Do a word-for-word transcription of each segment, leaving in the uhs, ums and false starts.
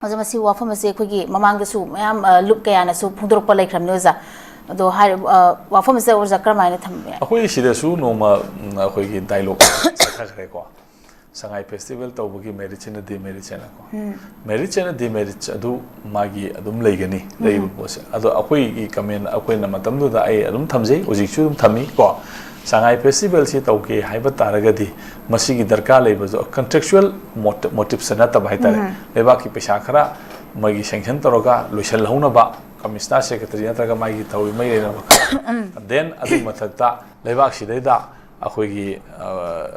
ꯑꯣꯖꯥ, ꯃꯁꯤ ꯋꯥꯐꯝ ꯑꯁꯤ ꯑꯩꯈꯣꯏꯒꯤ ꯃꯃꯥꯡꯗꯁꯨ ꯃꯌꯥꯝ, ꯑ, ꯂꯨꯞ ꯀꯌꯥꯅꯁꯨ ꯐꯣꯡꯗꯣꯔꯛꯄ ꯂꯩꯈ꯭ꯔꯕꯅꯤ, ꯑꯣꯖꯥ꯫ ꯑꯗꯣ ꯍꯥꯏꯔꯤꯕ, ꯑ, ꯋꯥꯐꯝ ꯑꯁꯤꯗ ꯑꯣꯖꯥ ꯀꯔꯝꯍꯥꯏꯅ ꯊꯝꯕ ꯌꯥꯏ? ꯑꯩꯈꯣꯏ ꯁꯤꯗꯁꯨ ꯅꯣꯡꯃ, ꯎꯝ, ꯑꯩꯈꯣꯏꯒꯤ ꯗꯥꯏꯂꯣꯒ ꯆꯠꯊꯈ꯭ꯔꯦꯀꯣ꯫ ꯁꯉꯥꯏ ꯐꯦꯁꯇꯤꯚꯦꯜ ꯇꯧꯕꯒꯤ ꯃꯦꯔꯤꯠꯁ ꯑꯦꯟ ꯗꯤꯃꯦꯔꯤꯠꯁ ꯍꯥꯏꯅꯀꯣ꯫ ꯎꯝ꯫ ꯃꯦꯔꯤꯠꯁ ꯑꯦꯟ ꯗꯤꯃꯦꯔꯤꯠꯁ ꯑꯗꯨ ꯃꯥꯒꯤ ꯑꯗꯨꯝ ꯂꯩꯒꯅꯤ, ꯎꯝ꯫ ꯂꯩꯔꯤꯕ ꯄꯣꯠꯁꯦ꯫ ꯑꯗꯣ ꯑꯩꯈꯣꯏꯒꯤ ꯀꯃꯦꯟ, ꯑꯩꯈꯣꯏꯅ ꯃꯇꯝꯗꯨꯗ ꯑꯩ ꯑꯗꯨꯝ ꯊꯝꯖꯩ, ꯍꯧꯖꯤꯛꯁꯨ ꯑꯗꯨꯝ ꯊꯝꯃꯤ ꯀꯣ꯫ ꯁꯉꯥꯏ ꯐꯦꯁꯇꯤꯚꯦꯜꯁꯤ ꯇꯧꯒꯦ ꯍꯥꯏꯕ ꯇꯥꯔꯒꯗꯤ ꯃꯁꯤꯒꯤ ꯗꯔꯀꯥꯔ ꯂꯩꯕꯁꯨ contractual motive, motiveꯁ ꯅꯠꯇꯕ ꯍꯥꯏꯇꯥꯔꯦ꯫ ꯎꯝ꯫ ꯂꯩꯕꯥꯛꯀꯤ ꯄꯩꯁꯥ ꯈꯔ ꯃꯣꯏꯒꯤ ꯁꯦꯡꯁꯟ ꯇꯧꯔꯒ ꯂꯣꯏꯁꯤꯜꯍꯧꯅꯕ, ꯀꯃꯤꯁꯅꯔ ꯁꯦꯀ꯭ꯔꯦꯇꯔꯤ ꯅꯠꯇ꯭ꯔꯒ ꯃꯥꯒꯤ ꯊꯧꯔꯤ ꯃꯔꯤ ꯂꯩꯅꯕ ꯈꯔ꯫ ꯎꯝ꯫ Then ꯑꯗꯨꯒꯤ ꯃꯊꯛꯇ ꯂꯩꯕꯥꯛꯁꯤꯗꯩꯗ ꯑꯩꯈꯣꯏꯒꯤ, ꯑ,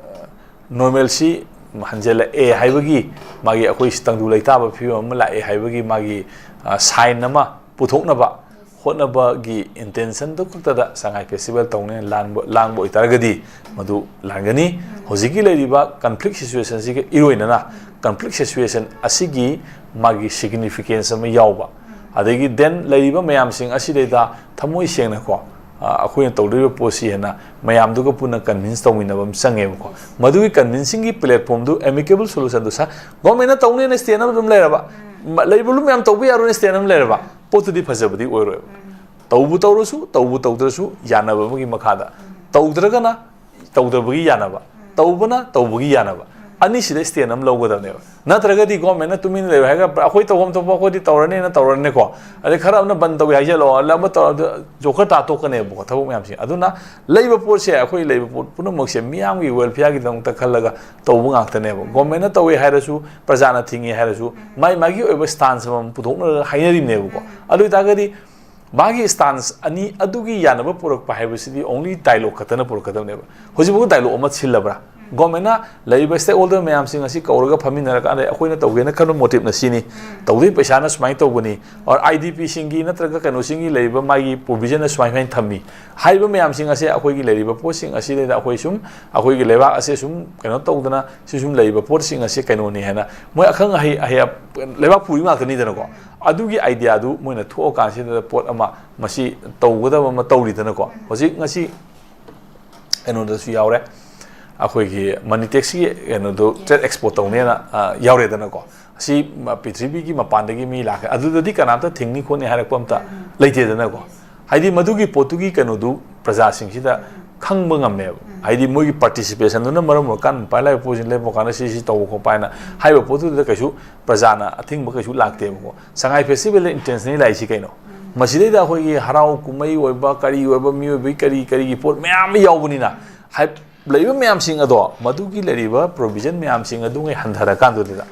normalcy ꯍꯟꯖꯤꯜꯂꯛꯑꯦ ꯍꯥꯏꯕꯒꯤ, ꯃꯥꯒꯤ ꯑꯩꯈꯣꯏ ꯇꯪꯗꯨ ꯂꯩꯇꯥꯕ ꯐꯤꯕꯝ ꯑꯃ ꯂꯥꯛꯑꯦ ꯍꯥꯏꯕꯒꯤ ꯃꯥꯒꯤ, ꯑ, sign ꯑꯃ ꯄꯨꯊꯣꯛꯅꯕ ꯍꯣꯠꯅꯕꯒꯤ intentionꯗꯨ ꯈꯛꯇꯗ ꯁꯉꯥꯏ ꯐꯦꯁꯇꯤꯚꯦꯜ ꯇꯧꯅꯦꯅ ꯂꯥꯟꯕ, ꯂꯥꯡꯕ ꯑꯣꯏꯇꯥꯔꯒꯗꯤ ꯃꯗꯨ ꯂꯥꯟꯒꯅꯤ꯫ ꯍꯧꯖꯤꯛꯀꯤ ꯂꯩꯔꯤꯕ conflict situationꯁꯤꯒ ꯏꯔꯣꯏꯅꯅ conflict situation ꯑꯁꯤꯒꯤ ꯃꯥꯒꯤ significance ꯑꯃ ꯌꯥꯎꯕ, ꯑꯗꯒꯤ then ꯂꯩꯔꯤꯕ ꯃꯌꯥꯝꯁꯤꯡ ꯑꯁꯤꯗꯩꯗ ꯊꯃꯣꯏ ꯁꯦꯡꯅꯀꯣ, ꯑ, ꯑꯩꯈꯣꯏꯅ ꯇꯧꯗꯣꯔꯤꯕ ꯄꯣꯠꯁꯤ ꯍꯦꯟꯅ ꯃꯌꯥꯝꯗꯨꯒ ꯄꯨꯟꯅ convince ꯇꯧꯃꯤꯟꯅꯕ ꯑꯃ ꯆꯪꯉꯦꯕꯀꯣ꯫ ꯃꯗꯨꯒꯤ convincingꯒꯤ platformꯗꯨ amicable solutionꯗꯨ ꯁꯥ-, governmentꯅ ꯇꯧꯅꯦꯅ stand ꯑꯃ ꯑꯗꯨꯝ ꯂꯩꯔꯕ, ꯃ-, ꯂꯩꯔꯤꯕ ꯂꯨꯞ ꯃꯌꯥꯝ ꯇꯧꯕ ꯌꯥꯔꯣꯏꯅ stand ꯑꯃ ꯂꯩꯔꯕ, ꯄꯣꯠꯇꯨꯗꯤ ꯐꯖꯕꯗꯤ ꯑꯣꯏꯔꯣꯏꯕ꯫ ꯇꯧꯕꯨ ꯇꯧꯔꯁꯨ, ꯇꯧꯕꯨ ꯇꯧꯗ꯭ꯔꯁꯨ, ꯌꯥꯅꯕ ꯑꯃꯒꯤ ꯃꯈꯥꯗ꯫ ꯇꯧꯗ꯭ꯔꯒꯅ ꯇꯧꯗꯕꯒꯤ ꯌꯥꯅꯕ, ꯇꯧꯕꯅ ꯇꯧꯕꯒꯤ ꯌꯥꯅꯕ꯫ ꯑꯅꯤꯁꯤꯗ stand ꯑꯃ ꯂꯧꯒꯗꯕꯅꯦꯕ꯫ ꯅꯠꯇ꯭ꯔꯒꯗꯤ governmentꯅ ꯇꯨꯃꯤꯟꯅ ꯂꯩꯔꯣ ꯍꯥꯏꯔꯒ ꯑꯩꯈꯣꯏ ꯇꯧꯐꯝ ꯊꯣꯛꯄ ꯑꯩꯈꯣꯏꯗꯤ ꯇꯧꯔꯅꯤꯅ ꯇꯧꯔꯅꯤꯀꯣ꯫ ꯑꯗꯩ ꯈꯔ ꯑꯃꯅ ꯕꯟ ꯇꯧꯏ ꯍꯥꯏꯖꯜꯂꯣ, ꯑꯃ ꯇꯧꯔ, ꯑꯗꯨ ꯖꯣꯀꯔ ꯇꯥ ꯇꯣꯛꯀꯅꯦꯕꯀꯣ ꯊꯕꯛ ꯃꯌꯥꯝꯁꯦ꯫ ꯑꯗꯨꯅ ꯂꯩꯕ ꯄꯣꯠꯁꯦ, ꯑꯩꯈꯣꯏ ꯂꯩꯕ ꯄꯣꯠ ꯄꯨꯝꯅꯃꯛꯁꯦ ꯃꯤꯌꯥꯝꯒꯤ welfareꯒꯤꯗꯃꯛꯇ ꯈꯜꯂꯒ ꯇꯧꯕ ꯉꯥꯛꯇꯅꯦꯕ꯫ Governmentꯅ ꯇꯧꯏ ꯍꯥꯏꯔꯁꯨ, ꯄ꯭ꯔꯖꯥꯅ ꯊꯤꯡꯉꯤ ꯍꯥꯏꯔꯁꯨ, ꯃꯥꯏ ꯃꯥꯒꯤ ꯑꯣꯏꯕ stance ꯑꯃꯃꯝ ꯄꯨꯊꯣꯛꯅꯔꯒ ꯍꯥꯏꯅꯔꯤꯕꯅꯦꯕꯀꯣ꯫ ꯑꯗꯨ ꯑꯣꯏꯇꯥꯔꯒꯗꯤ ꯃꯥꯒꯤ stance ꯑꯅꯤ ꯑꯗꯨꯒꯤ ꯌꯥꯅꯕ ꯄꯨꯔꯛꯄ ꯍꯥꯏꯕꯁꯤꯗꯤ only dialogue ꯈꯛꯇꯅ ꯄꯨꯔꯛꯀꯗꯕꯅꯦꯕ꯫ ꯍꯧꯖꯤꯛꯐꯥꯎ dialogue ꯑꯃ ꯁꯤꯜꯂꯕ꯭ꯔꯥ? Governmentꯅ ꯂꯩꯔꯤꯕ stakeholder ꯃꯌꯥꯝꯁꯤꯡ ꯑꯁꯤ ꯀꯧꯔꯒ ꯐꯝꯃꯤꯟꯅꯔꯀꯥꯟꯗ ꯑꯩꯈꯣꯏꯅ ꯇꯧꯒꯦꯅ ꯈꯟꯕ motiveꯅ ꯁꯤꯅꯤ, ꯇꯧꯗꯣꯏ ꯄꯩꯁꯥꯅ ꯁꯨꯃꯥꯏꯅ ꯇꯧꯕꯅꯤ, or IDPꯁꯤꯡꯒꯤ ꯅꯠꯇ꯭ꯔꯒ ꯀꯩꯅꯣꯁꯤꯡꯒꯤ ꯂꯩꯔꯤꯕ ꯃꯥꯒꯤ provisionꯅ ꯁꯨꯃꯥꯏ ꯁꯨꯃꯥꯏꯅ ꯊꯝꯃꯤ ꯍꯥꯏꯔꯤꯕ ꯃꯌꯥꯝꯁꯤꯡ ꯑꯁꯦ ꯑꯩꯈꯣꯏꯒꯤ ꯂꯩꯔꯤꯕ ꯄꯣꯠꯁꯤꯡ ꯑꯁꯤꯗꯩꯗ ꯑꯩꯈꯣꯏ ꯁꯨꯝ ꯑꯩꯈꯣꯏꯒꯤ ꯂꯩꯕꯥꯛ ꯑꯁꯦ ꯁꯨꯝ ꯀꯩꯅꯣ ꯇꯧꯗꯅ ꯁꯤ ꯁꯨꯝ ꯂꯩꯔꯤꯕ ꯄꯣꯠꯁꯤꯡ ꯑꯁꯦ ꯀꯩꯅꯣꯅꯤ ꯍꯥꯏꯅ ꯃꯣꯏ ꯑꯈꯪ ꯑꯍꯩ, ꯑꯍꯩ ꯂꯩꯕꯥꯛ ꯄꯨꯔꯤ ꯉꯥꯛꯇꯅꯤꯗꯅꯀꯣ꯫ ꯑꯗꯨꯒꯤ ideaꯗꯨ ꯃꯣꯏꯅ ꯊꯣꯛꯑꯀꯥꯟꯁꯤꯗ ꯄꯣꯠ ꯑꯃ ꯃꯁꯤ ꯇꯧꯒꯗꯕ ꯑꯃ ꯇꯧꯔꯤꯗꯅꯀꯣ꯫ ꯍꯧꯖꯤꯛ ꯉꯁꯤ ꯀꯩꯅꯣꯗꯁꯨ ꯌꯥꯎꯔꯦ, ꯑꯩꯈꯣꯏꯒꯤ ꯃꯅꯤꯇꯦꯛꯁꯀꯤ ꯀꯩꯅꯣꯗꯣ ꯇ꯭ꯔꯦꯠ ꯑꯦꯛꯁꯄꯣ ꯇꯧꯅꯦꯅ ꯌꯥꯎꯔꯦꯗꯅꯀꯣ꯫ ꯑꯁꯤ ꯄ꯭ꯔꯤꯊꯤꯕꯤꯒꯤ ꯃꯄꯥꯟꯗꯒꯤ ꯃꯤ ꯂꯥꯛꯀꯦ, ꯑꯗꯨꯗꯗꯤ ꯀꯅꯥꯝꯇ ꯊꯤꯡꯅꯤ ꯈꯣꯠꯅꯤ ꯍꯥꯏꯔꯛꯄ ꯑꯝꯇ ꯂꯩꯇꯦꯗꯅꯀꯣ꯫ ꯍꯥꯏꯗꯤ ꯃꯗꯨꯒꯤ ꯄꯣꯠꯇꯨꯒꯤ ꯀꯩꯅꯣꯗꯨ ꯄ꯭ꯔꯖꯥꯁꯤꯡꯁꯤꯗ ꯈꯪꯕ ꯉꯝꯃꯦꯕ꯫ ꯍꯥꯏꯗꯤ ꯃꯣꯏꯒꯤ ꯄꯥꯔꯇꯤꯁꯤꯄꯦꯁꯟꯗꯨꯅ ꯃꯔꯝ ꯑꯣꯏꯔꯀꯥꯟꯗ ꯃꯄꯥꯟ ꯂꯩꯕꯥꯛ ꯄꯣꯠꯁꯤꯡ ꯂꯩꯕ ꯀꯥꯟꯗ ꯁꯤ ꯁꯤ ꯇꯧꯕ ꯈꯣꯠꯄ ꯍꯥꯏꯅ ꯍꯥꯏꯕ ꯄꯣꯠꯇꯨꯗ ꯀꯩꯁꯨ ꯄ꯭ꯔꯖꯥꯅ ꯑꯊꯤꯡꯕ ꯀꯩꯁꯨ ꯂꯥꯛꯇꯦꯕꯀꯣ꯫ ꯁꯉꯥꯏ ꯐꯦꯁꯇꯤꯚꯦꯜꯗ ꯏꯟꯇꯦꯟꯁꯅꯦꯜ ꯂꯥꯛꯏꯁꯤ ꯀꯩꯅꯣ? ꯃꯁꯤꯗꯩꯗ ꯑꯩꯈꯣꯏꯒꯤ ꯍꯔꯥꯎ ꯀꯨꯝꯍꯩ ꯑꯣꯏꯕ ꯀꯔꯤ ꯑꯣꯏꯕ ꯃꯤꯑꯣꯏꯕꯒꯤ ꯀꯔꯤ ꯀꯔꯤꯒꯤ ꯄꯣꯠ ꯃꯌꯥꯝ ꯑꯃ ꯌꯥꯎꯕꯅꯤꯅ ꯍꯥꯏ-, ꯂꯩꯔꯤꯕ ꯃꯌꯥꯝꯁꯤꯡ ꯑꯗꯣ ꯃꯗꯨꯒꯤ ꯂꯩꯔꯤꯕ ꯄ꯭ꯔꯣꯚꯤꯖꯟ ꯃꯌꯥꯝꯁꯤꯡ ꯑꯗꯨꯉꯩ ꯍꯟꯊꯔꯀꯥꯟꯗꯨꯗ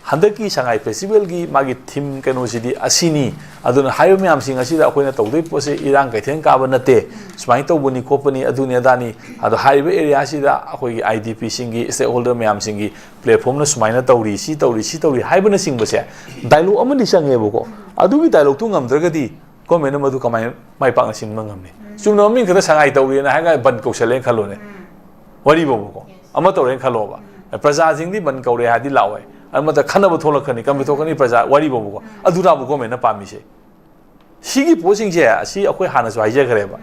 ꯍꯟꯗꯛꯀꯤ ꯁꯉꯥꯏ ꯐꯦꯁꯇꯤꯚꯦꯜꯒꯤ ꯃꯥꯒꯤ ꯊꯤꯝ ꯀꯩꯅꯣꯁꯤꯗꯤ ꯑꯁꯤꯅꯤ꯫ ꯑꯗꯨꯅ ꯍꯥꯏꯔꯤꯕ ꯃꯌꯥꯝꯁꯤꯡ ꯑꯁꯤꯗ ꯑꯩꯈꯣꯏꯅ ꯇꯧꯗꯣꯏ ꯄꯣꯠꯁꯦ ꯏꯔꯥꯡ ꯀꯩꯊꯦꯜ ꯀꯥꯕ ꯅꯠꯇꯦ, ꯁꯨꯃꯥꯏꯅ ꯇꯧꯕꯅꯤ ꯈꯣꯠꯄꯅꯤ ꯑꯗꯨꯅꯤ ꯑꯗꯥꯅꯤ꯫ ꯑꯗꯣ ꯍꯥꯏꯔꯤꯕ ꯑꯦꯔꯤꯌꯥꯁꯤꯗ ꯑꯩꯈꯣꯏꯒꯤ ꯑꯥꯏ ꯗꯤ ꯄꯤꯁꯤꯡꯒꯤ ꯁ꯭ꯇꯦꯛ ꯍꯣꯜꯗꯔ ꯃꯌꯥꯝꯁꯤꯡꯒꯤ ꯄ꯭ꯂꯦꯠꯐꯣꯝꯅ ꯁꯨꯃꯥꯏꯅ ꯇꯧꯔꯤ, ꯁꯤ ꯇꯧꯔꯤ, ꯁꯤ ꯇꯧꯔꯤ ꯍꯥꯏꯕꯅꯆꯤꯡꯕꯁꯦ ꯗꯥꯏꯂꯣꯛ ꯑꯃꯗꯤ ꯆꯪꯉꯦꯕꯀꯣ꯫ ꯑꯗꯨꯒꯤ ꯗꯥꯏꯂꯣꯛꯇꯨ ꯉꯝꯗ꯭ꯔꯒꯗꯤ ꯒꯣꯔꯃꯦꯟꯅ ꯃꯗꯨ ꯀꯃꯥꯏꯅ ꯃꯥꯏ ꯄꯥꯛꯅ ꯁꯤꯟꯕ ꯉꯝꯅꯤ? ꯆꯨꯝꯅ ꯃꯃꯤꯡ ꯈꯛꯇ ꯁꯉꯥꯏ ꯇꯧꯔꯤꯅ ꯍꯥꯏꯔꯒ ꯕꯟ ꯀꯧꯁꯜꯂꯦꯅ ꯈꯜꯂꯣꯅꯦ꯫ ꯋꯥꯔꯤ ꯐꯥꯎꯕꯀꯣ꯫ ꯑꯃ ꯇꯧꯔꯦꯅ ꯈꯜꯂꯣꯕ꯫ ꯄ꯭ꯔꯖꯥꯁꯤꯡꯗꯤ ꯕꯟ ꯀꯧꯔꯦ ꯍꯥꯏꯔꯗꯤ ꯂꯥꯛꯑꯣꯏ꯫ ꯑꯗꯨ ꯃꯊꯛ ꯈꯟꯅꯕ ꯊꯣꯛꯂꯛꯀꯅꯤ, ꯀꯟꯐ꯭ꯂꯤꯛ ꯊꯣꯛꯂꯛꯀꯅꯤ, ꯄ꯭ꯔꯖꯥ ꯋꯥꯔꯤ ꯐꯥꯎꯕꯀꯣ꯫ ꯑꯗꯨꯔꯥꯕꯨ ꯒꯣꯔꯃꯦꯟꯅ ꯄꯥꯝꯃꯤꯁꯦ? ꯁꯤꯒꯤ ꯄꯣꯠꯁꯤꯡꯁꯦ ꯑꯁꯤ ꯑꯩꯈꯣꯏ ꯍꯥꯟꯅꯁꯨ ꯍꯥꯏꯖꯈ꯭ꯔꯦꯕ꯫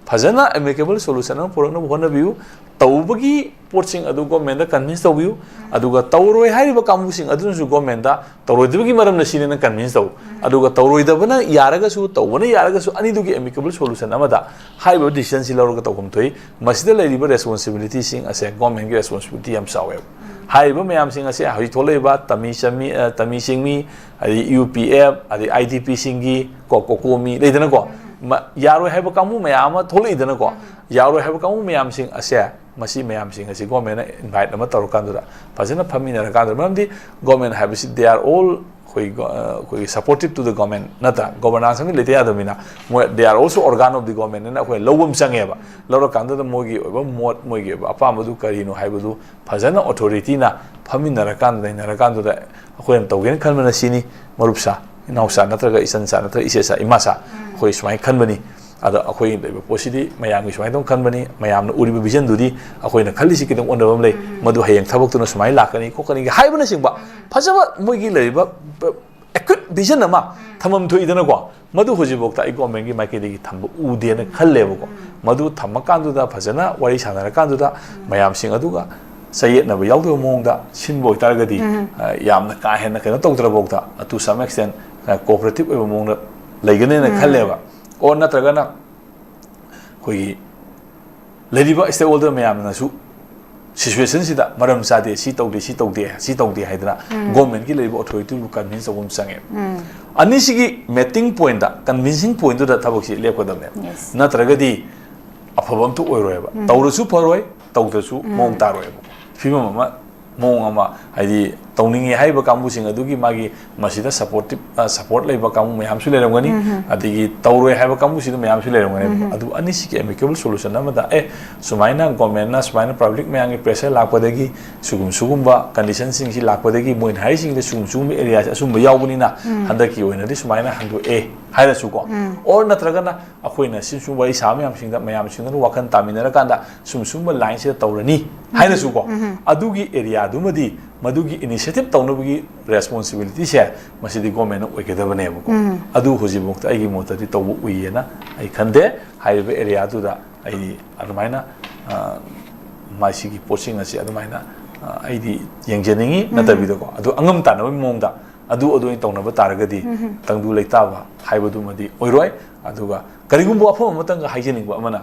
ꯐꯖꯅ ꯑꯦꯃꯤꯀꯦꯕꯜ ꯁꯣꯂꯨꯁꯟ ꯑꯃ ꯄꯨꯔꯛꯅꯕ ꯍꯣꯠꯅꯕꯤꯌꯨ꯫ ꯇꯧꯕꯒꯤ ꯄꯣꯠꯁꯤꯡ ꯑꯗꯨ ꯒꯣꯔꯃꯦꯟꯗ ꯀꯟꯚꯤꯟꯁ ꯇꯧꯕꯤꯌꯨ꯫ ꯑꯗꯨꯒ ꯇꯧꯔꯣꯏ ꯍꯥꯏꯔꯤꯕ ꯀꯥꯡꯕꯨꯁꯤꯡ ꯑꯗꯨꯅꯁꯨ ꯒꯣꯔꯃꯦꯟꯗ ꯇꯧꯔꯣꯏꯗꯕꯒꯤ ꯃꯔꯝꯅ ꯁꯤꯅꯦꯅ ꯀꯟꯚꯤꯟꯁ ꯇꯧ꯫ ꯑꯗꯨꯒ ꯇꯧꯔꯣꯏꯗꯕꯅ ꯌꯥꯔꯒꯁꯨ ꯇꯧꯕꯅ ꯌꯥꯔꯒꯁꯨ ꯑꯅꯤꯗꯨꯒꯤ ꯑꯦꯃꯤꯀꯦꯕꯜ ꯁꯣꯂꯨꯁꯟ ꯑꯃꯗ ꯍꯥꯏꯔꯤꯕ ꯗꯤꯁꯤꯖꯟꯁꯤ ꯂꯧꯔꯒ ꯇꯧꯐꯝ ꯊꯣꯛꯏ꯫ ꯃꯁꯤꯗ ꯂꯩꯔꯤꯕ ꯔꯦꯁꯄꯣꯟꯁꯤꯕꯤꯂꯤꯇꯤꯁꯤꯡ ꯑꯁꯦ ꯒꯣꯔꯃꯦꯟꯒꯤ ꯔꯦꯁꯄꯣꯟꯁꯤꯕꯤꯂꯤꯇꯤ ꯌꯥꯝ ꯆꯥꯎꯋꯦꯕ꯫ ꯍꯥꯏꯔꯤꯕ ꯃꯌꯥꯝꯁꯤꯡ ꯑꯁꯦ ꯍꯧꯖꯤꯛ ꯊꯣꯛꯂꯛꯏꯕ ꯇꯃꯤ ꯆꯃꯤ, ꯑ, ꯇꯃꯤ ꯆꯤꯡꯃꯤ, ꯑꯗꯩ ꯌꯨ ꯄꯤ ꯑꯦꯐ, ꯑꯗꯩ ꯑꯥꯏ ꯗꯤ ꯄꯤꯁꯤꯡꯒꯤ ꯀꯣ, ꯀꯣꯀꯣꯃꯤ ꯂꯩꯗꯅꯀꯣ꯫ ꯃ-, ꯌꯥꯔꯣꯏ ꯍꯥꯏꯕ ꯀꯥꯡꯕꯨ ꯃꯌꯥꯝ ꯑꯃ ꯊꯣꯛꯂꯛꯏꯗꯅꯀꯣ꯫ ꯌꯥꯔꯣꯏ ꯍꯥꯏꯕ ꯀꯥꯡꯕꯨ ꯃꯌꯥꯝꯁꯤꯡ ꯑꯁꯦ, ꯃꯁꯤ ꯃꯌꯥꯝꯁꯤꯡ ꯑꯁꯤ ꯒꯣꯔꯃꯦꯟꯅ ꯏꯟꯚꯥꯏꯠ ꯑꯃ ꯇꯧꯔꯀꯥꯟꯗꯨꯗ ꯐꯖꯅ ꯐꯝꯃꯤꯟꯅꯔꯀꯥꯟꯗ, ꯃꯔꯝꯗꯤ ꯒꯣꯔꯃꯦꯟ ꯍꯥꯏꯕꯁꯤ they are all ꯑꯩꯈꯣꯏ ꯒꯣ-, ꯑ, ꯑꯩꯈꯣꯏꯒꯤ supportive to the government ꯅꯠꯇ꯭ꯔꯥ? ꯒꯣꯕꯔꯅꯥꯟꯁ ꯑꯃꯗꯤ ꯂꯩꯇ ꯌꯥꯗꯕꯅꯤꯅ ꯃꯣꯏ they are also organ of the government ꯍꯥꯏꯅ ꯑꯩꯈꯣꯏ ꯂꯧꯕ ꯑꯃ ꯆꯪꯉꯦꯕ꯫ ꯂꯧꯔꯀꯥꯟꯗꯨꯗ ꯃꯣꯏꯒꯤ ꯑꯣꯏꯕ ꯃꯣꯠ, ꯃꯣꯏꯒꯤ ꯑꯣꯏꯕ ꯑꯄꯥꯝꯕꯗꯨ ꯀꯔꯤꯅꯣ ꯍꯥꯏꯕꯗꯨ ꯐꯖꯅ ꯑꯣꯊꯣꯔꯤꯇꯤꯅ ꯐꯝꯃꯤꯟꯅꯔꯀꯥꯟꯗ, ꯅꯩꯅꯔꯀꯥꯟꯗꯨꯗ ꯑꯩꯈꯣꯏꯅ ꯇꯧꯒꯦꯅ ꯈꯟꯕꯅ ꯁꯤꯅꯤ, ꯃꯔꯨꯞꯁꯥ, ꯏꯅꯥꯎꯁꯥ ꯅꯠꯇ꯭ꯔꯒ ꯏꯆꯟꯁꯥ ꯅꯠꯇ꯭ꯔꯒ ꯏꯆꯦꯁꯥ, ꯏꯃꯥꯁꯥ, ꯑꯩꯈꯣꯏ ꯁꯨꯃꯥꯏꯅ ꯈꯟꯕꯅꯤ꯫ ꯑꯗ ꯑꯩꯈꯣꯏ ꯂꯩꯕ ꯄꯣꯠꯁꯤꯗꯤ ꯃꯌꯥꯝꯒꯤ ꯁꯨꯃꯥꯏꯅ ꯑꯗꯨꯝ ꯈꯟꯕꯅꯤ, ꯃꯌꯥꯝꯅ ꯎꯔꯤꯕ ꯚꯤꯖꯟꯗꯨꯗꯤ ꯑꯩꯈꯣꯏꯅ ꯈꯜꯂꯤꯁꯤ ꯈꯤꯇꯪ ꯑꯣꯟꯅꯕ ꯑꯃ ꯂꯩ, ꯃꯗꯨ ꯍꯌꯦꯡ ꯊꯕꯛꯇꯨꯅ ꯁꯨꯃꯥꯏꯅ ꯂꯥꯛꯀꯅꯤ ꯈꯣꯠꯀꯅꯤꯒ ꯍꯥꯏꯕꯅꯆꯤꯡꯕ ꯐꯖꯕ ꯃꯣꯏꯒꯤ ꯂꯩꯔꯤꯕ ꯑꯦꯀ꯭ꯌꯨꯠ ꯚꯤꯖꯟ ꯑꯃ ꯊꯝꯐꯝ ꯊꯣꯛꯏꯗꯅꯀꯣ, ꯃꯗꯨ ꯍꯧꯖꯤꯛꯐꯥꯎꯗ ꯑꯩ ꯒꯣꯔꯃꯦꯟꯒꯤ ꯃꯥꯏꯀꯩꯗꯒꯤ ꯊꯝꯕ ꯎꯗꯦꯅ ꯈꯜꯂꯦꯕꯀꯣ꯫ ꯃꯗꯨ ꯊꯝꯃꯀꯥꯟꯗꯨꯗ ꯐꯖꯅ ꯋꯥꯔꯤ ꯁꯥꯟꯅꯔꯀꯥꯟꯗꯨꯗ ꯃꯌꯥꯝꯁꯤꯡ ꯑꯗꯨꯒ ꯆꯌꯦꯠꯅꯕ ꯌꯥꯎꯗꯕ ꯃꯑꯣꯡꯗ ꯁꯤꯟꯕ ꯑꯣꯏꯇꯥꯔꯒꯗꯤ, ꯑ, ꯌꯥꯝꯅ ꯀꯥ ꯍꯦꯟꯅ ꯀꯩꯅꯣ ꯇꯧꯗ꯭ꯔꯐꯥꯎꯗ, ꯑ, to some extent, ꯑ, cooperative ꯑꯣꯏꯕ ꯃꯑꯣꯡꯗ ꯂꯩꯒꯅꯦꯅ ꯈꯜꯂꯦꯕ꯫ ꯑꯣꯔ ꯅꯠꯇ꯭ꯔꯒꯅ ꯑꯩꯈꯣꯏꯒꯤ ꯂꯩꯔꯤꯕ stakeholder ꯃꯌꯥꯝꯅꯁꯨ situationꯁꯤꯗ ꯃꯔꯝ ꯆꯥꯗꯦ, ꯁꯤ ꯇꯧꯗꯦ, ꯁꯤ ꯇꯧꯗꯦ, ꯁꯤ ꯇꯧꯗꯦ ꯍꯥꯏꯗꯅ ꯒꯣꯔꯃꯦꯟꯒꯤ ꯂꯩꯔꯤꯕ authorityꯕꯨ convince ꯇꯧꯕ ꯑꯃ ꯆꯪꯉꯦꯕ꯫ ꯑꯅꯤꯁꯤꯒꯤ meeting pointꯇ, convincing pointꯇꯨꯗ ꯊꯕꯛꯁꯤ ꯂꯦꯞꯀꯗꯕꯅꯦꯕ꯫ Yes. ꯅꯠꯇ꯭ꯔꯒꯗꯤ ꯑꯐꯕ ꯑꯝꯇ ꯑꯣꯏꯔꯣꯏꯕ꯫ ꯇꯧꯔꯁꯨ ꯐꯔꯣꯏ, ꯇꯧꯗ꯭ꯔꯁꯨ ꯃꯑꯣꯡ ꯇꯥꯔꯣꯏꯕ꯫ ꯐꯤꯕꯝ ꯑꯃ, ꯃꯑꯣꯡ ꯑꯃ, ꯍꯥꯏꯗꯤ ꯇꯧꯅꯤꯡꯉꯤ ꯍꯥꯏꯔꯤꯕ ꯀꯥꯡꯕꯨꯁꯤꯡ ꯑꯗꯨꯒꯤ ꯃꯥꯒꯤ ꯃꯁꯤꯗ supportive, ꯑ, support ꯂꯩꯕ ꯀꯥꯡꯕꯨ ꯃꯌꯥꯝꯁꯨ ꯂꯩꯔꯝꯒꯅꯤ, ꯑꯗꯒꯤ ꯇꯧꯔꯣꯏ ꯍꯥꯏꯕ ꯀꯥꯡꯕꯨꯁꯤꯗ ꯃꯌꯥꯝꯁꯨ ꯂꯩꯔꯝꯒꯅꯤ꯫ ꯑꯗꯨ ꯑꯅꯤꯁꯤꯒꯤ amicable solution ꯑꯃꯗ, ꯑꯦ, ꯁꯨꯃꯥꯏꯅ ꯒꯣꯔꯃꯦꯟꯅ ꯁꯨꯃꯥꯏꯅ public ꯃꯌꯥꯝꯒꯤ pressure ꯂꯥꯛꯄꯗꯒꯤ, ꯁꯤꯒꯨꯝ-, ꯁꯤꯒꯨꯝꯕ conditionꯁꯤꯡꯁꯤ ꯂꯥꯛꯄꯗꯒꯤ ꯃꯣꯏꯅ ꯍꯥꯏꯔꯤꯁꯤꯡꯁꯦ ꯁꯤꯒꯨꯝ-, ꯁꯤꯒꯨꯝꯕ areaꯁꯦ ꯑꯆꯨꯝꯕ ꯌꯥꯎꯕꯅꯤꯅ ꯍꯟꯗꯛꯀꯤ ꯑꯣꯏꯅꯗꯤ ꯁꯨꯃꯥꯏꯅ ꯍꯟꯗꯣꯛꯑꯦ ꯍꯥꯏꯔꯁꯨꯀꯣ, or ꯅꯠꯇ꯭ꯔꯒꯅ ꯑꯩꯈꯣꯏꯅ ꯁꯤ ꯁꯨꯝ ꯋꯥꯔꯤ ꯁꯥꯕ ꯃꯌꯥꯝꯁꯤꯡꯗ, ꯃꯌꯥꯝꯁꯤꯡꯗꯨꯅ ꯋꯥꯈꯜ ꯇꯥꯃꯤꯟꯅꯔꯀꯥꯟꯗ ꯁꯨꯝ ꯁꯨꯝꯕ lineꯁꯤꯗ ꯇꯧꯔꯅꯤ ꯍꯥꯏꯔꯁꯨꯀꯣ, ꯑꯗꯨꯒꯤ areaꯗꯨꯃꯗꯤ ꯃꯗꯨꯒꯤ initiative ꯇꯧꯅꯕꯒꯤ responsibilityꯁꯦ ꯃꯁꯤꯗꯤ ꯒꯣꯔꯃꯦꯟꯅ ꯑꯣꯏꯒꯗꯕꯅꯦꯕꯀꯣ꯫ ꯑꯗꯨ ꯍꯧꯖꯤꯛꯐꯥꯎꯗ ꯑꯩꯒꯤ ꯃꯣꯠꯇꯗꯤ ꯇꯧꯕ ꯎꯏꯌꯦꯅ ꯑꯩ ꯈꯟꯗꯦ꯫ ꯍꯥꯏꯔꯤꯕ areaꯗꯨꯗ ꯑꯩ ꯑꯗꯨꯃꯥꯏꯅ, ꯑ, ꯃꯁꯤꯒꯤ ꯄꯣꯠꯁꯤꯡ ꯑꯁꯤ ꯑꯗꯨꯃꯥꯏꯅ, ꯑ, ꯑꯩꯗꯤ ꯌꯦꯡꯖꯅꯤꯡꯉꯤ꯫ ꯅꯠꯇꯕꯤꯗꯀꯣ, ꯑꯗꯨ ꯑꯉꯝ ꯇꯥꯟꯅꯕꯒꯤ ꯃꯑꯣꯡꯗ ꯑꯗꯨ, ꯑꯗꯨ ꯑꯣꯏꯅ ꯇꯧꯅꯕ ꯇꯥꯔꯒꯗꯤ ꯇꯪꯗꯨ ꯂꯩꯇꯥꯕ ꯍꯥꯏꯕꯗꯨꯃꯗꯤ ꯑꯣꯏꯔꯣꯏ꯫ ꯑꯗꯨꯒ ꯀꯔꯤꯒꯨꯝꯕ ꯋꯥꯐꯝ ꯑꯃꯇꯪꯒ ꯍꯥꯏꯖꯅꯤꯡꯕ ꯑꯃꯅ,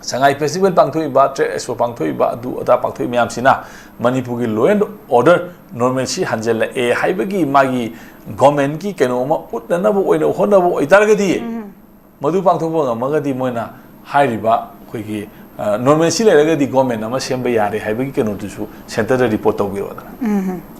ꯁꯉꯥꯏ festival ꯄꯥꯡꯊꯣꯛꯏꯕ, trade expo ꯄꯥꯡꯊꯣꯛꯏꯕ, ꯑꯗꯨ ꯑꯗꯥ ꯄꯥꯡꯊꯣꯛꯏ ꯃꯌꯥꯝꯁꯤꯅ ꯃꯅꯤꯄꯨꯔꯒꯤ law and order normalcy ꯍꯟꯖꯜꯂꯛꯑꯦ ꯍꯥꯏꯕꯒꯤ ꯃꯥꯒꯤ ꯒꯣꯔꯃꯦꯟꯒꯤ ꯀꯩꯅꯣ ꯑꯃ ꯎꯠꯅꯅꯕ ꯑꯣꯏꯅ ꯍꯣꯠꯅꯕ ꯑꯣꯏꯇꯥꯔꯒꯗꯤ, ꯃꯗꯨ ꯄꯥꯡꯊꯣꯛꯄ ꯉꯝꯃꯒꯗꯤ ꯃꯣꯏꯅ ꯍꯥꯏꯔꯤꯕ ꯑꯩꯈꯣꯏꯒꯤ, ꯑ, normalcy ꯂꯩꯔꯒꯗꯤ ꯒꯣꯔꯃꯦꯟ ꯑꯃ ꯁꯦꯝꯕ ꯌꯥꯔꯦ ꯍꯥꯏꯕꯒꯤ ꯀꯩꯅꯣꯗꯨꯁꯨ centreꯗ report ꯇꯧꯕꯤꯔꯣꯗꯅ꯫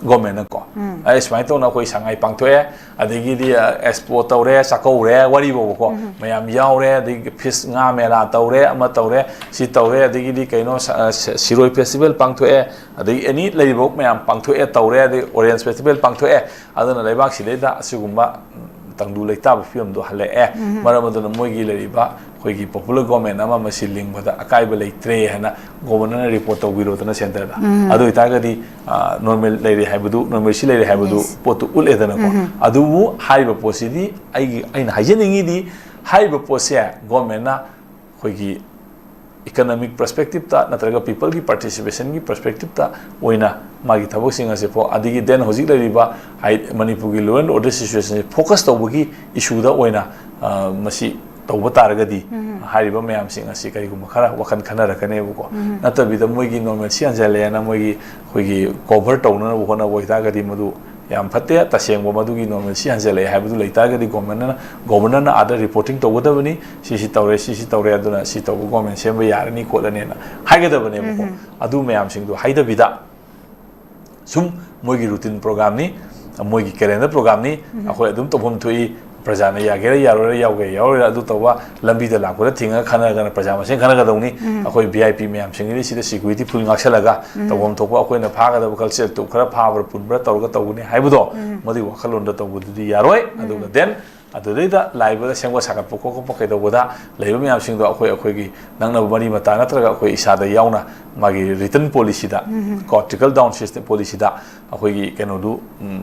ꯒꯣꯔꯃꯦꯟꯅꯀꯣ, ꯑꯩ ꯁꯨꯃꯥꯏꯅ ꯇꯧꯅ ꯑꯩꯈꯣꯏ ꯁꯉꯥꯏ ꯄꯥꯡꯊꯣꯛꯑꯦ, ꯑꯗꯒꯤꯗꯤ, ꯑ, expo ꯇꯧꯔꯦ, ꯆꯥꯛꯀꯧꯔꯦ, ꯋꯥꯔꯤ ꯐꯥꯎꯕꯀꯣ, ꯃꯌꯥꯝ ꯌꯥꯎꯔꯦ, ꯑꯗꯒꯤ fish, ꯉꯥ ꯃꯦꯂꯥ ꯇꯧꯔꯦ, ꯑꯃ ꯇꯧꯔꯦ, ꯁꯤ ꯇꯧꯔꯦ, ꯑꯗꯒꯤꯗꯤ ꯀꯩꯅꯣ, ꯁ-, ꯑ, ꯁ-, ꯁꯤꯔꯣꯏ festival ꯄꯥꯡꯊꯣꯛꯑꯦ, ꯑꯗꯒꯤ any ꯂꯩꯔꯤꯕ ꯃꯌꯥꯝ ꯄꯥꯡꯊꯣꯛꯑꯦ, ꯇꯧꯔꯦ, ꯑꯗꯒꯤ orange festival ꯄꯥꯡꯊꯣꯛꯑꯦ꯫ ꯑꯗꯨꯅ ꯂꯩꯕꯥꯛꯁꯤꯗꯩꯗ ꯑꯁꯤꯒꯨꯝꯕ, ꯎꯝ, ꯇꯪꯗꯨ ꯂꯩꯇꯥꯕ ꯐꯤꯕꯝꯗꯣ ꯍꯜꯂꯛꯑꯦ꯫ ꯃꯔꯝ ꯑꯗꯨꯅ ꯃꯣꯏꯒꯤ ꯂꯩꯔꯤꯕ ꯑꯩꯈꯣꯏꯒꯤ popular government ꯑꯃ ꯃꯁꯤ ꯂꯤꯡꯕꯗ ꯑꯀꯥꯏꯕ ꯂꯩꯇ꯭ꯔꯦ ꯍꯥꯏꯅ ꯒꯣꯕꯔꯅꯔꯅ ꯔꯤꯄꯣꯔꯠ ꯇꯧꯕꯤꯔꯣꯗꯅ ꯁꯦꯟꯇꯔꯗ꯫ ꯑꯗꯨ ꯑꯣꯏꯇꯥꯔꯒꯗꯤ ꯅꯣꯔꯃꯦꯜ ꯂꯩꯔꯦ ꯍꯥꯏꯕꯗꯨ, ꯅꯣꯔꯃꯦꯜꯁꯤ ꯂꯩꯔꯦ ꯍꯥꯏꯕꯗꯨ ꯄꯣꯠꯇꯨ ꯎꯠꯂꯦꯗꯅꯀꯣ꯫ ꯑꯗꯨꯕꯨ ꯍꯥꯏꯔꯤꯕ ꯄꯣꯠꯁꯤꯗꯤ ꯑꯩꯒꯤ, ꯑꯩꯅ ꯍꯥꯏꯖꯅꯤꯡꯉꯤꯗꯤ ꯍꯥꯏꯔꯤꯕ ꯄꯣꯠꯁꯦ ꯒꯣꯕꯔꯅꯃꯦꯟꯠꯅ ꯑꯩꯈꯣꯏꯒꯤ economic perspective ꯇ ꯅꯠꯇ꯭ꯔꯒ people ꯒꯤ participation ꯒꯤ perspective ꯇ ꯑꯣꯏꯅ ꯃꯥꯒꯤ ꯊꯕꯛꯁꯤꯡ ꯑꯁꯦ ꯐꯣ-, ꯑꯗꯒꯤ then ꯍꯧꯖꯤꯛ ꯂꯩꯔꯤꯕ ꯍꯥꯏ-, ꯃꯅꯤꯄꯨꯔꯒꯤ law and order situation say focus ꯇꯧꯕꯒꯤ issue ꯗ ꯑꯣꯏꯅ, ꯑ, ꯃꯁꯤ ꯇꯧꯕ ꯇꯥꯔꯒꯗꯤ ꯍꯥꯏꯔꯤꯕ ꯃꯌꯥꯝꯁꯤꯡ ꯑꯁꯤ ꯀꯔꯤꯒꯨꯝꯕ ꯈꯔ ꯋꯥꯈꯜ ꯈꯟꯅꯔꯛꯀꯅꯦꯕꯀꯣ꯫ ꯅꯠꯇꯕꯤꯗ ꯃꯣꯏꯒꯤ normalcy ꯍꯟꯖꯜꯂꯦꯅ ꯃꯣꯏꯒꯤ ꯑꯩꯈꯣꯏꯒꯤ cover ꯇꯧꯅꯅꯕ ꯍꯣꯠꯅꯕ ꯑꯣꯏꯇꯥꯔꯒꯗꯤ ꯃꯗꯨ ꯌꯥꯝ ꯐꯠꯇꯦ꯫ ꯇꯁꯦꯡꯕ ꯃꯗꯨꯒꯤ normalcy ꯍꯟꯖꯜꯂꯛꯑꯦ ꯍꯥꯏꯕꯗꯨ ꯂꯩꯇꯥꯔꯒꯗꯤ ꯒꯣꯕꯔꯅꯔꯅ, ꯒꯣꯕꯔꯅꯔꯅ ꯑꯥꯗ reporting ꯇꯧꯒꯗꯕꯅꯤ, ꯁꯤ ꯁꯤ ꯇꯧꯔꯦ, ꯁꯤ ꯁꯤ ꯇꯧꯔꯦ, ꯑꯗꯨꯅ ꯁꯤ ꯇꯧꯕ ꯒꯣꯕꯔꯅꯃꯦꯟꯠ ꯁꯦꯝꯕ ꯌꯥꯔꯅꯤ ꯈꯣꯠꯂꯅꯤꯅ ꯍꯥꯏꯒꯗꯕꯅꯦꯕꯀꯣ꯫ ꯑꯗꯨ ꯃꯌꯥꯝꯁꯤꯡꯗꯨ ꯍꯥꯏꯗꯕꯤꯗ ꯁꯨꯝ ꯃꯣꯏꯒꯤ routine program ꯅꯤ, ꯃꯣꯏꯒꯤ calendar program ꯅꯤ, ꯑꯩꯈꯣꯏ ꯑꯗꯨꯝ ꯇꯧꯐꯝ ꯊꯣꯛꯏ, ꯄ꯭ꯔꯖꯥꯅ ꯌꯥꯒꯦꯔꯥ ꯌꯥꯔꯣꯏꯔꯥ, ꯌꯥꯎꯒꯦꯔꯥ ꯌꯥꯎꯔꯣꯏꯔꯥ, ꯑꯗꯨ ꯇꯧꯕ, ꯂꯝꯕꯤꯗ ꯂꯥꯛꯄꯗ ꯊꯤꯡꯉꯒ ꯈꯟꯅꯔꯒꯅ ꯄ꯭ꯔꯖꯥ ꯃꯁꯦꯟ ꯈꯟꯅꯒꯗꯧꯅꯤ꯫ ꯑꯩꯈꯣꯏ V I P ꯃꯌꯥꯝꯁꯤꯡꯒꯤꯗꯤ ꯁꯤꯗ security full ꯉꯥꯛꯁꯜꯂꯒ ꯇꯧꯐꯝ ꯊꯣꯛꯄ ꯑꯩꯈꯣꯏꯅ ꯐꯥꯒꯗꯕ culture ꯇꯨ ꯈꯔ ꯐꯥꯕ꯭ꯔꯥ ꯄꯨꯟꯕ꯭ꯔꯥ ꯇꯧꯔꯒ ꯇꯧꯒꯅꯤ ꯍꯥꯏꯕꯗꯣ, ꯃꯗꯨꯒꯤ ꯋꯥꯈꯜꯂꯣꯟꯗ ꯇꯧꯕꯗꯨꯗꯤ ꯌꯥꯔꯣꯏ꯫ ꯑꯗꯨꯒ then ꯑꯗꯨꯗꯩꯗ ꯂꯥꯛꯏꯕꯗ ꯁꯦꯝꯒꯠ ꯁꯥꯒꯠꯄ ꯈꯣꯠꯄ ꯀꯩꯗꯧꯕꯗ ꯂꯩꯕ ꯃꯌꯥꯝꯁꯤꯡꯗꯣ ꯑꯩꯈꯣꯏ, ꯑꯩꯈꯣꯏꯒꯤ ꯅꯛꯅꯕ ꯃꯔꯤ ꯃꯇꯥ ꯅꯠꯇ꯭ꯔꯒ ꯑꯩꯈꯣꯏ ꯏꯁꯥꯗ ꯌꯥꯎꯅ ꯃꯥꯒꯤ written policy ꯗ ꯀꯣ, trickle down system policy ꯗ ꯑꯩꯈꯣꯏꯒꯤ ꯀꯩꯅꯣꯗꯨ, ꯎꯝ,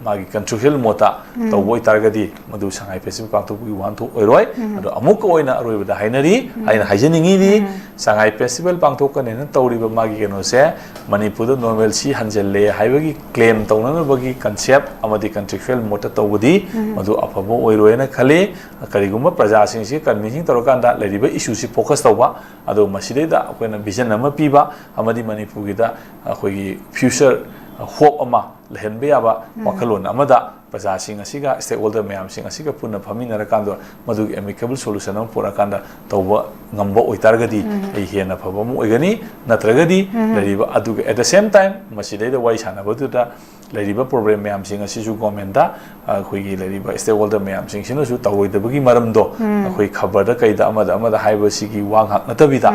ꯃꯥꯒꯤ contractual mode ꯇ ꯇꯧꯕ ꯑꯣꯏꯇꯥꯔꯒꯗꯤ ꯃꯗꯨ ꯁꯉꯥꯏ festival ꯄꯥꯡꯊꯣꯛꯄꯒꯤ ꯋꯥꯍꯟꯊꯣꯛ ꯑꯣꯏꯔꯣꯏ꯫ ꯑꯗꯣ ꯑꯃꯨꯛꯀ ꯑꯣꯏꯅ ꯑꯔꯣꯏꯕꯗ ꯍꯥꯏꯅꯔꯤ, ꯑꯩꯅ ꯍꯥꯏꯖꯅꯤꯡꯉꯤꯗꯤ ꯁꯉꯥꯏ festival ꯄꯥꯡꯊꯣꯛꯀꯅꯦꯅ ꯇꯧꯔꯤꯕ ꯃꯥꯒꯤ ꯀꯩꯅꯣꯁꯦ ꯃꯅꯤꯄꯨꯔꯗ normalcy ꯍꯟꯖꯜꯂꯦ ꯍꯥꯏꯕꯒꯤ claim ꯇꯧꯅꯅꯕꯒꯤ concept ꯑꯃꯗꯤ contractual mode ꯇ ꯇꯧꯕꯗꯤ ꯃꯗꯨ ꯑꯐꯕ ꯑꯣꯏꯔꯣꯏꯅ ꯈꯜꯂꯤ꯫ ꯀꯔꯤꯒꯨꯝꯕ ꯄ꯭ꯔꯖꯥꯁꯤꯡꯁꯤ convincing ꯇꯧꯔꯀꯥꯟꯗ ꯂꯩꯔꯤꯕ issue ꯁꯤ focus ꯇꯧꯕ, ꯑꯗꯨꯒ ꯃꯁꯤꯗꯩꯗ ꯑꯩꯈꯣꯏꯅ vision ꯑꯃ ꯄꯤꯕ ꯑꯃꯗꯤ ꯃꯅꯤꯄꯨꯔꯒꯤꯗ ꯑꯩꯈꯣꯏꯒꯤ future hope ꯑꯃ ꯂꯩꯍꯟꯕ ꯌꯥꯕ ꯋꯥꯈꯜꯂꯣꯟ ꯑꯃꯗ ꯄ꯭ꯔꯖꯥꯁꯤꯡ ꯑꯁꯤꯒ, stakeholder ꯃꯌꯥꯝꯁꯤꯡ ꯑꯁꯤꯒ ꯄꯨꯟꯅ ꯐꯝꯃꯤꯟꯅꯔꯀꯥꯟꯗ ꯃꯗꯨꯒꯤ amicable solution ꯑꯃ ꯄꯨꯔꯛꯑꯀꯥꯟꯗ ꯇꯧꯕ ꯉꯝꯕ ꯑꯣꯏꯇꯥꯔꯒꯗꯤ ꯑꯩ ꯍꯦꯟꯅ ꯐꯕ ꯑꯃ ꯑꯣꯏꯒꯅꯤ꯫ ꯅꯠꯇ꯭ꯔꯒꯗꯤ ꯂꯩꯔꯤꯕ ꯑꯗꯨꯒ at the same time ꯃꯁꯤꯗꯩꯗ ꯋꯥꯔꯤ ꯁꯥꯟꯅꯕꯗꯨꯗ ꯂꯩꯔꯤꯕ problem ꯃꯌꯥꯝꯁꯤꯡ ꯑꯁꯤꯁꯨ government ꯇ, ꯑꯩꯈꯣꯏꯒꯤ ꯂꯩꯔꯤꯕ stakeholder ꯃꯌꯥꯝꯁꯤꯡꯁꯤꯅꯁꯨ ꯇꯧꯔꯣꯏꯗꯕꯒꯤ ꯃꯔꯝꯗꯣ ꯑꯩꯈꯣꯏ ꯈꯕꯔꯗ ꯀꯩꯗ ꯑꯃꯗ ꯑꯃꯗ ꯍꯥꯏꯕꯁꯤꯒꯤ ꯋꯥ ꯉꯥꯛ ꯅꯠꯇꯕꯤꯗ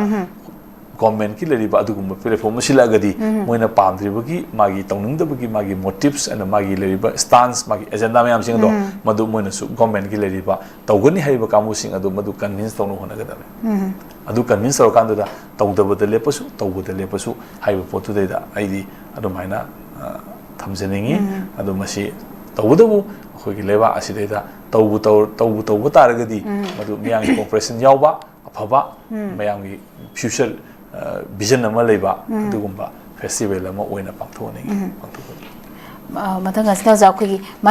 ꯒꯣꯔꯃꯦꯟꯠꯀꯤ ꯂꯩꯔꯤꯕ ꯑꯗꯨꯒꯨꯝꯕ ꯄ꯭ꯂꯦꯠꯐꯣꯝ ꯑꯃ ꯁꯤꯜꯂꯛꯑꯒꯗꯤ, ꯃꯣꯏꯅ ꯄꯥꯝꯗ꯭ꯔꯤꯕꯒꯤ ꯃꯥꯒꯤ ꯇꯧꯅꯤꯡꯗꯕꯒꯤ ꯃꯥꯒꯤ ꯃꯣꯇꯤꯚꯁ ꯑꯦꯟ ꯃꯥꯒꯤ ꯂꯩꯔꯤꯕ ꯁ꯭ꯇꯥꯟꯁ, ꯃꯥꯒꯤ ꯑꯦꯖꯦꯟꯗꯥ ꯃꯌꯥꯝꯁꯤꯡ ꯑꯗꯣ, ꯃꯗꯨ ꯃꯣꯏꯅꯁꯨ ꯒꯣꯔꯃꯦꯟꯠꯀꯤ ꯂꯩꯔꯤꯕ ꯇꯧꯒꯅꯤ ꯍꯥꯏꯔꯤꯕ ꯀꯥꯡꯕꯨꯁꯤꯡ ꯑꯗꯨ ꯃꯗꯨ ꯀꯟꯚꯤꯟꯁ ꯇꯧꯅꯕ ꯍꯣꯠꯅꯒꯗꯕꯅꯤ꯫ ꯑꯗꯨ ꯀꯟꯚꯤꯟꯁ ꯇꯧꯔꯀꯥꯟꯗꯨꯗ ꯇꯧꯗꯕꯗ ꯂꯦꯞꯄꯁꯨ, ꯇꯧꯕꯗ ꯂꯦꯞꯄꯁꯨ ꯍꯥꯏꯕ ꯄꯣꯠꯇꯨꯗꯩꯗ ꯑꯩꯗꯤ ꯑꯗꯨꯃꯥꯏꯅ, ꯑ, ꯊꯝꯖꯅꯤꯡꯉꯤ꯫ ꯑꯗꯨ ꯃꯁꯤ ꯇꯧꯕꯇꯕꯨ ꯑꯩꯈꯣꯏꯒꯤ ꯂꯩꯕꯥꯛ ꯑꯁꯤꯗꯩꯗ ꯇꯧꯕꯨ ꯇꯧ-, ꯇꯧꯕꯨ ꯇꯧꯕ ꯇꯥꯔꯒꯗꯤ, ꯃꯗꯨ ꯃꯤꯌꯥꯝꯒꯤ ꯀꯣꯑꯣꯄꯔꯦꯁꯟ ꯌꯥꯎꯕ, ꯑꯐꯕ, ꯃꯌꯥꯝꯒꯤ ꯐ꯭ꯌꯨꯆꯔ, ꯑ, ꯚꯤꯖꯟ ꯑꯃ ꯂꯩꯕ ꯑꯗꯨꯒꯨꯝꯕ ꯐꯦꯁꯇꯤꯚꯦꯜ ꯑꯃ ꯑꯣꯏꯅ ꯄꯥꯡꯊꯣꯛꯍꯟꯅꯤꯡꯉꯤ, ꯄꯥꯡꯊꯣꯛꯍꯟꯅꯤꯡꯉꯤ꯫ ꯑ, ꯃꯊꯪ ꯑꯁꯤꯅ ꯑꯣꯖꯥ ꯑꯩꯈꯣꯏꯒꯤ